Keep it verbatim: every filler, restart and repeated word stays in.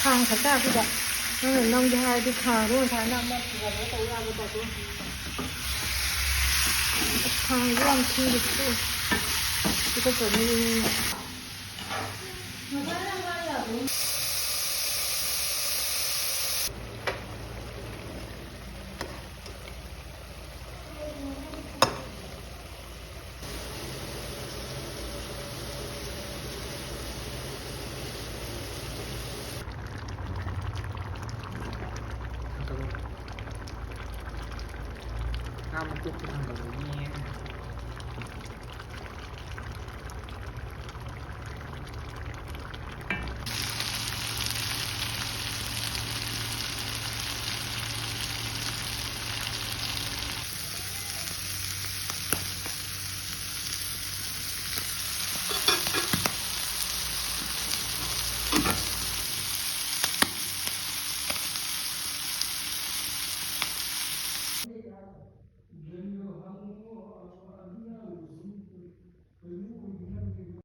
ꯈꯥꯡ ꯈꯛꯇ ꯑꯗꯨꯗ ꯅꯪꯅ ꯅꯝꯒꯦ ꯍꯥꯏꯔꯗꯤ ꯈꯥꯡꯗꯣ ꯉꯁꯥꯏꯅ ꯑꯃ ꯊꯤꯖꯤꯜꯂꯒ ꯇꯧ ꯌꯥꯕ ꯇꯧꯗꯣ꯫ ꯑꯁ, ꯈꯥꯡꯁꯦ ꯌꯥꯝ ꯊꯤꯔꯦ꯫ ꯇꯨꯀꯠꯆꯅꯤ꯫ ꯊꯥꯡꯒꯠꯂꯣ꯫ ꯉꯥ ꯃꯀꯣꯛꯇꯣ ꯊꯥꯡꯒꯠꯂꯣ꯫